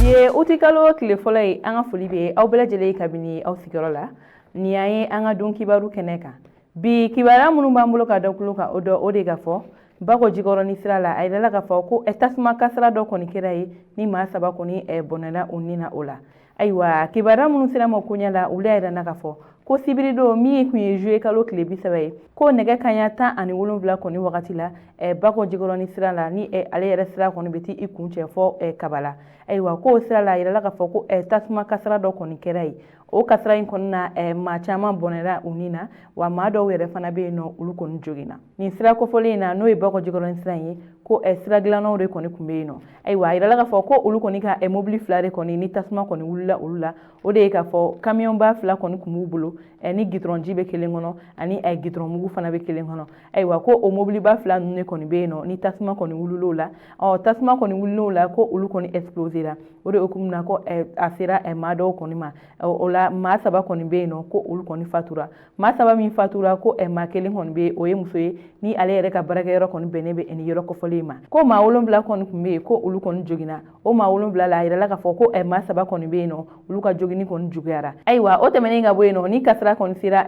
Bi ye utikalo tile fɔlɔ ye. An ka foli bɛ aw bɛɛ lajɛlen kabini aw sigiyɔrɔ la. Nin y'an ye an ka don kibaru kɛnɛ kan. Bi kibaruya minnu b'an bolo ka da tulo kan, o dɔ o de ka fɔ Bakɔ Jikɔrɔni sira la, a yirala k'a fɔ ko tasuma kasara dɔ kɔni kɛra yen ni maa saba kɔni bɔnɛna u ni na o la. Ayiwa, kibaruya minnu sera ma koɲɛ la, olu y'a yira k'a fɔ ko sibiridon min tun ye juillet kalo tile 30 ye, ko nɛgɛ kaɲa 17 kɔni wagati la, Bakɔ Jikɔrɔni sira la, ni ale yɛrɛ sira kɔni bɛ t'i kuncɛ fɔ Kabala. Ayiwa, k'o sira la, a yirala k'a fɔ ko tasuma kasara dɔ kɔni kɛra yen. O kasara in kɔni na, maa caman bɔnɛra u ni na, wa maa dɔw yɛrɛ fana bɛ yen nɔ, olu kɔni joginna. Nin sira kofɔlen in na, n'o ye Bakɔ Jikɔrɔni sira in ye, ko sira dilannaw de kɔni tun bɛ yen nɔ. Ayiwa, a yirala k'a fɔ ko olu kɔni ka mobili fila de kɔni ni tasuma kɔni wulila olu la. O de ye k'a fɔ kamiyɔnba fila kɔni tun b'u bolo, ni gitɔrɔnji bɛ kelen kɔnɔ ani gitɔrɔn mugu fana bɛ kelen kɔnɔ. Ayiwa, ko o mobiliba fila ninnu de kɔni bɛ yen nɔ ni tasuma kɔni wulil'o la. Ɔ, tasuma kɔni wulil'o la, ko olu kɔni explosera. O de hukumu na, ko a sera maa dɔw kɔni ma. O la, maa saba kɔni bɛ yen nɔ, ko olu kɔni fatura. Maa saba min fatura, ko maa kelen kɔni bɛ yen, o ye muso ye, ni ale yɛrɛ ka baarakɛyɔrɔ kɔni bɛnnen bɛ nin yɔrɔ kofɔlen ma. Ko maa wolonwula kɔni tun bɛ yen, ko olu kɔni joginna. O maa wolonwula la, a yirala k'a fɔ ko maa saba kɔni bɛ yen nɔ, olu ka jogini kɔni juguyara. Ayiwa, o tɛmɛnen ka bɔ yen nɔ, ni kasara kɔni sera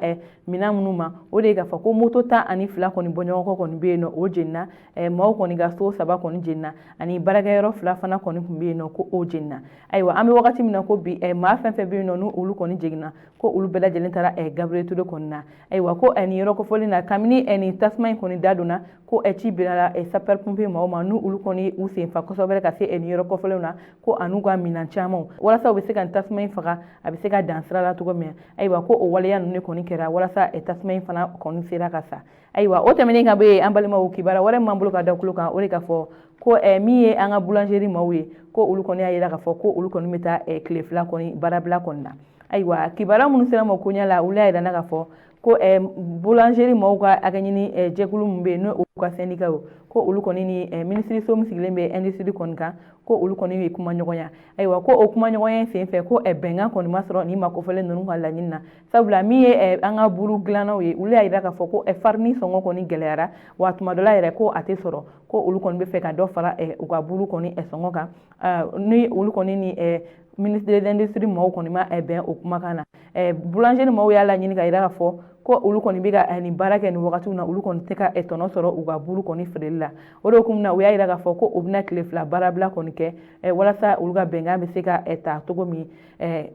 minɛn minnu ma, o de ye k'a fɔ ko moto 12 kɔni bɔɲɔgɔnkɔ kɔni bɛ yen nɔ, o jenina. Maaw kɔni ka so saba kɔni jenina, ani baarakɛyɔrɔ fila fana kɔni tun bɛ yen nɔ, ko o jenina. Ayiwa, an bɛ wagati min na ko bi, maa fɛn fɛn bɛ yen nɔ, n'olu kɔni jiginna, ko olu bɛɛ lajɛlen taara Gabriel Touré kɔni na. Ayiwa, ko nin yɔrɔ kofɔlen na, kabini nin tasuma in kɔni da donna, ko ci bilala sapeur pompier maaw ma, n'u olu kɔni u senfa kosɛbɛ ka se nin yɔrɔ kofɔlenw na, ko an'u ka minɛn camanw, walasa u bɛ se ka nin tasuma in faga, a bɛ se ka dan sira la cogo min. Ayiwa, ko o waleya ninnu de kɔni kɛra walasa tasuma in fana kɔni sera ka sa. Ayiwa, o tɛmɛnen ka bɔ yen, an balimaw, kibaruya wɛrɛ m'an bolo ka da tulo kan, o de ka fɔ ko min ye an ka boulangerie maaw ye, ko olu kɔni y'a yira k'a fɔ ko olu kɔni bɛ taa tile 2 kɔni baarabila kɔni na. Ayiwa, kibaruya minnu sera ma koɲɛ la, olu y'a yira k'a fɔ ko boulangerie maaw ka hakɛ ɲini jɛkulu min bɛ yen, n'o ka syndicat ye, ko olu kɔni ni minisiriso min sigilen bɛ industrie kɔni kan, ko olu kɔni ye kuma ɲɔgɔnya. Ayiwa, ko o kuma ɲɔgɔnya in senfɛ, ko bɛnkan kɔni ma sɔrɔ nin ma kofɔlen ninnu ka laɲini na, sabula min ye an ka buru dilannaw ye, olu y'a yira k'a fɔ ko farini sɔngɔ kɔni gɛlɛyara, wa tuma dɔ la yɛrɛ ko a tɛ sɔrɔ, ko olu kɔni bɛ fɛ ka dɔ fara u ka buru kɔni sɔngɔ kan. Ni olu kɔni ni ministre de l'Industrie maaw kɔni ma bɛn o kumakan na, boulangerie maaw y'a laɲini ka yira k'a fɔ ko olu kɔni bɛ ka nin baara kɛ nin wagatiw na, olu kɔni tɛ ka tɔnɔ sɔrɔ u ka buru kɔni feereli la. O de hukumu na, u y'a yira k'a fɔ ko u bɛna tile 2 baarabila kɔni kɛ, walasa olu ka bɛnkan bɛ se ka ta cogo min,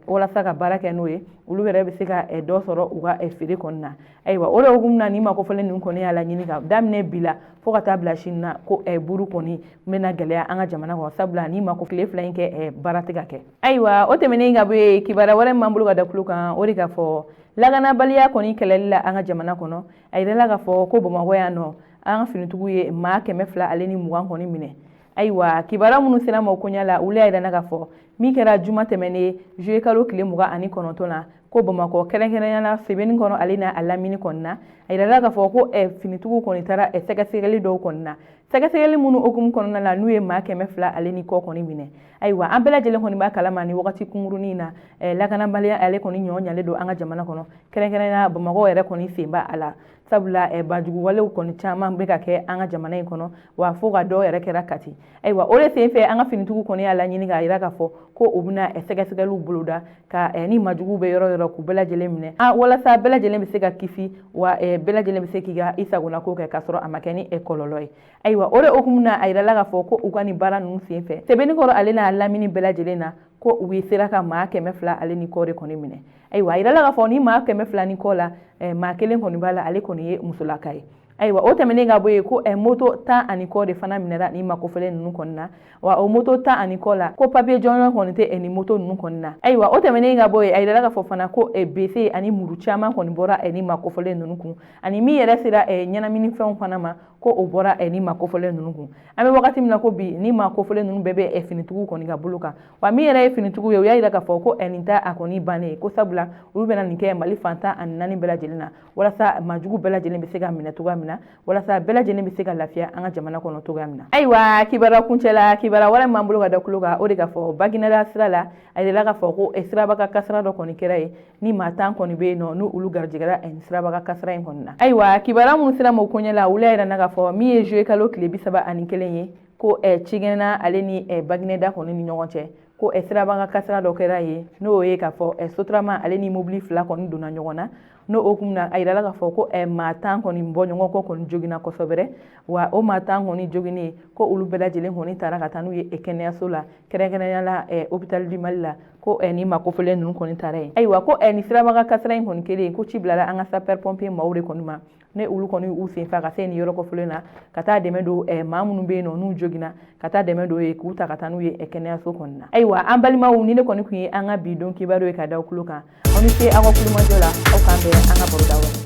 walasa ka baara kɛ n'o ye, olu yɛrɛ bɛ se ka dɔ sɔrɔ u ka feere kɔni na. Ayiwa, o de hukumu na, nin ma kofɔlen ninnu kɔni y'a laɲini ka daminɛ bi la fo ka taa bila sini na, ko buru kɔni bɛna gɛlɛya an ka jamana kɔnɔ, sabula ni ma ko tile 2 in kɛ, baara tɛ ka kɛ. Ayiwa, o tɛmɛnen ka bɔ yen, kibaruya wɛrɛ m'an bolo ka da tulo kan, o de ka fɔ lakanabaliya kɔni kɛlɛli la an ka jamana kɔnɔ, a yirala k'a fɔ ko Bamakɔ yan nɔ, an ka finitigiw ye maa 220 kɔni minɛ. Ayiwa, kibaruya minnu sera ma koɲɛ la, olu y'a yira k'a fɔ min kɛra juma tɛmɛnen, juillet kalo tile 29 na, ko Bamakɔ, kɛrɛnkɛrɛnnenya la Sebenikɔrɔ ale n'a a lamini kɔni na, a yirala k'a fɔ ko finitigiw kɔni taara sɛgɛsɛgɛli dɔw kɔni na, sɛgɛsɛgɛli minnu hukumu kɔnɔna la, n'u ye maa 200 ale ni kɔ kɔni minɛ. Ayiwa, an bɛɛ lajɛlen kɔni b'a kalama, ni wagati kunkurunin na, lakanabaliya ale kɔni ɲɔ ɲalen don an ka jamana kɔnɔ, kɛrɛnkɛrɛnnenya Bamakɔ yɛrɛ kɔni sen b'a a la, sabula banjugu walew kɔni caman bɛ ka kɛ an ka jamana in kɔnɔ, wa fo ka dɔw yɛrɛ kɛra Kati. Ayiwa, o de sen fɛ, an ka finitigiw kɔni y'a laɲini k'a yira k'a fɔ ko u bɛna sɛgɛsɛgɛliw boloda ka ni majuguw bɛ yɔrɔ yɔrɔ, k'u bɛɛ lajɛlen minɛ, walasa bɛɛ lajɛlen bɛ se ka kisi, wa bɛɛ lajɛlen bɛ se k'i ka i sagonako kɛ k'a sɔrɔ a ma kɛ ni kɔlɔlɔ ye. Ayiwa, o de hukumu na, a yirala k'a fɔ ko u ka nin baara ninnu sen fɛ, Sebenikɔrɔ ale n'a lamini bɛɛ lajɛlen na, ko u ye sera ka maa 200 ale ni kɔ de kɔni minɛ. Ayiwa, a yirala k'a fɔ ni maa 200 ni kɔ la, maa kelen kɔni b'a la, ale kɔni ye musolaka ye. Ayiwa, o tɛmɛnen ka bɔ yen, ko moto 10 ani kɔ de fana minɛra ni ma kofɔlen ninnu kɔni na, wa o moto 10 ani kɔ la, ko papiye jɔnjɔn kɔni tɛ ni moto ninnu kɔni na. Ayiwa, o tɛmɛnen ka bɔ yen, a yirala k'a fɔ fana ko bese ani muru caman kɔni bɔra ni ma kofɔlen ninnu kun, ani min yɛrɛ sera ɲɛnaminifɛnw fana ma, ko o bɔra ni ma kofɔlen ninnu kun. An bɛ wagati min na ko bi, ni ma kofɔlen ninnu bɛɛ bɛ finitigiw kɔni ka bolo kan, wa min yɛrɛ ye finitigiw ye, u y'a yira k'a fɔ ko nin ta a kɔni bannen ye, ko sabula olu bɛna nin kɛ Mali fan 14 bɛɛ lajɛlen na, walasa majugu bɛɛ lajɛlen bɛ se ka minɛ cogoya min na, walasa bɛɛ lajɛlen bɛ se ka lafiya an ka jamana kɔnɔ cogoya min na. Ayiwa, kibaruya kuncɛ la, kibaruya wɛrɛ m'an bolo ka da tulo kan, o de ka fɔ Bagineda sira la, a yirala k'a fɔ ko siraba ka kasara dɔ kɔni kɛra yen, ni maa 10 kɔni bɛ yen nɔ, n'u olu garijɛgɛra siraba ka kasara in kɔni na. Ayiwa, kibaruya minnu sera ma koɲɛ la, olu y'a yira k'a fɔ min ye juillet kalo tile 31 ye, ko Cigɛnna ale ni Bagineda kɔni ni ɲɔgɔn cɛ, Ko sirabakan kasara dɔ kɛra yen, n'o ye k'a fɔ sotarama ale ni mobili fila kɔni donna ɲɔgɔn na. N'o hukumu na, a yirala k'a fɔ ko maa 10 kɔni bɔ ɲɔgɔn kɔ kɔni joginna kosɛbɛ. Wa o maa 10 kɔni joginnen, ko olu bɛɛ lajɛlen kɔni taara ka taa n'u ye kɛnɛyaso la, kɛrɛnkɛrɛnnenya la hôpital du Mali la. Ko ni maa kofɔlen ninnu kɔni taara yen. Ayiwa, ko nin sirabakan kasara in kɔni kɛlen, ko ci bilara an ka sapeur pompier maaw de kɔni ma. Ne olu kɔni u sen fa ka se nin yɔrɔ kofɔlen na, ka taa dɛmɛ don maa minnu bɛ yen nɔ n'u joginna, ka taa dɛmɛ don ye k'u ta ka taa n'u ye kɛnɛyaso kɔni na. Ayiwa, an balimaw, ni ne kɔni tun ye an ka bi don kibaru ye ka da tulo kan. Aw ni ce aw ka kulomajɔ la. Aw k'an bɛn an ka baroda wɛrɛ.